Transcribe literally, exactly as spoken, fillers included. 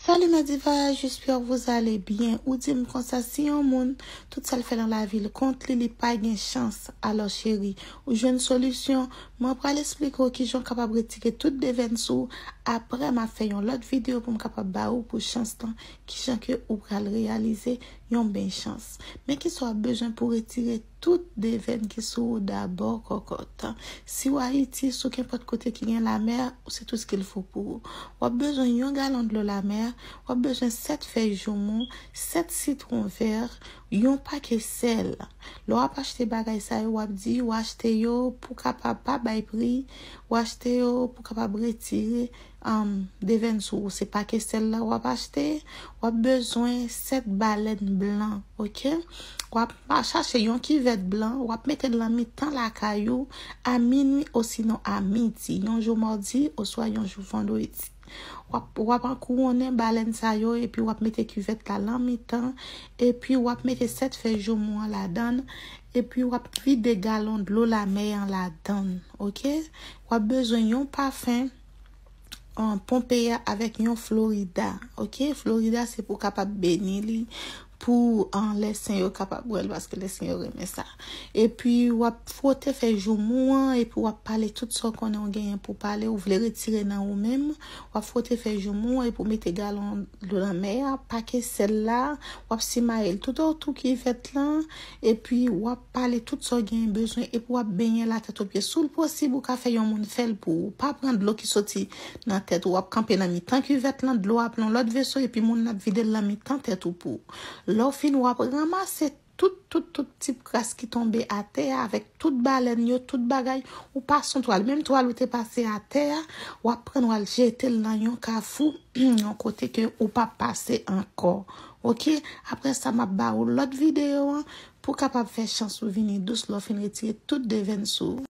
Salut ma diva, j'espère vous allez bien. Ou di m konsa, si yon moun, tout sa l fè nan lavi l kont li, li pa gen chans. Alò cheri, ou jwenn solisyon? Mwen pral esplike w kijan w kapab retire tout devèn sou ou. Apre, m ap fè yon lòt videyo pou m kapab ba ou pou chans lan, kijan ke ou pral reyalize yon bèl chans. Men kisa w ap bezwen pou retire tout devèn ki sou ou dabò, kòkòt? Si w Ayiti, si w kenpòt kote ki gen lamè, c'est tout ce qu'il faut pou ou. W ap bezwen yon galon dlo lamè, w ap bezwen sèt fèy joumou, sèt sitwon vè, yon pakèt sèl. Lè w ap achte bagay sa yo, w ap di w achte yo pou kapab pa bay pri, w achte yo pou kapab retire um, devèn sou ou. Se pakèt sèl la w ap achte, w ap bezwen sèt balèn blan, oke? W ap chache yon kivèt blan, w ap mete l nan mitan lakay ou a minwi osinon a midi, yon jou madi oswa yon jou vandredi. W ap, w ap ankouwonnen balèn sa yo, epi w ap mete kivèt la nan mitan, epi w ap mete sèt fèy joumou an ladan l, epi w ap vide galon dlo lamè an ladan l, oke? W ap bezwen yon pafen, an, ponpe a avèk yon Florida, oke? Florida se pou kapab beni li, pou, an, lè sen yo kapab bwè l, paske lè sen yo renmen sa. Epi w ap fwote fèy joumou an, epi w ap pale tout sa w konnen w genyen pou pale, ou vle retire nan ou menm. W ap fwote fèy joumou an, epi w mete galon dlo lamè a, pakèt sèl la, w ap simaye l tout otou kivèt lan, epi w ap pale tout sa w genyen bezwen, epi w ap benyen latèt o pye. Si w posib, ou ka fè yon moun fè l pou ou. Pa pran dlo ki soti nan tèt ou. W ap kanpe nan mitan kivèt lan, dlo a ap nan lòt veso, epi moun nan ap vide l nan mitan tèt ou pou ou. Lè w fin, w ap ranmase tout, tout, tout tip kras ki tonbe atè a, avèk tout balèn yo, tout bagay. Ou pase yon twal, menm twal ou te pase atè a, w ap pran, w al jete l nan yon kafou, yon kote ke ou p ap pase ankò. Oke? Apre sa, m ap ba ou lòt videyo an pou kapab fè chans ou vini dous lè w fin retire tout devèn sou ou.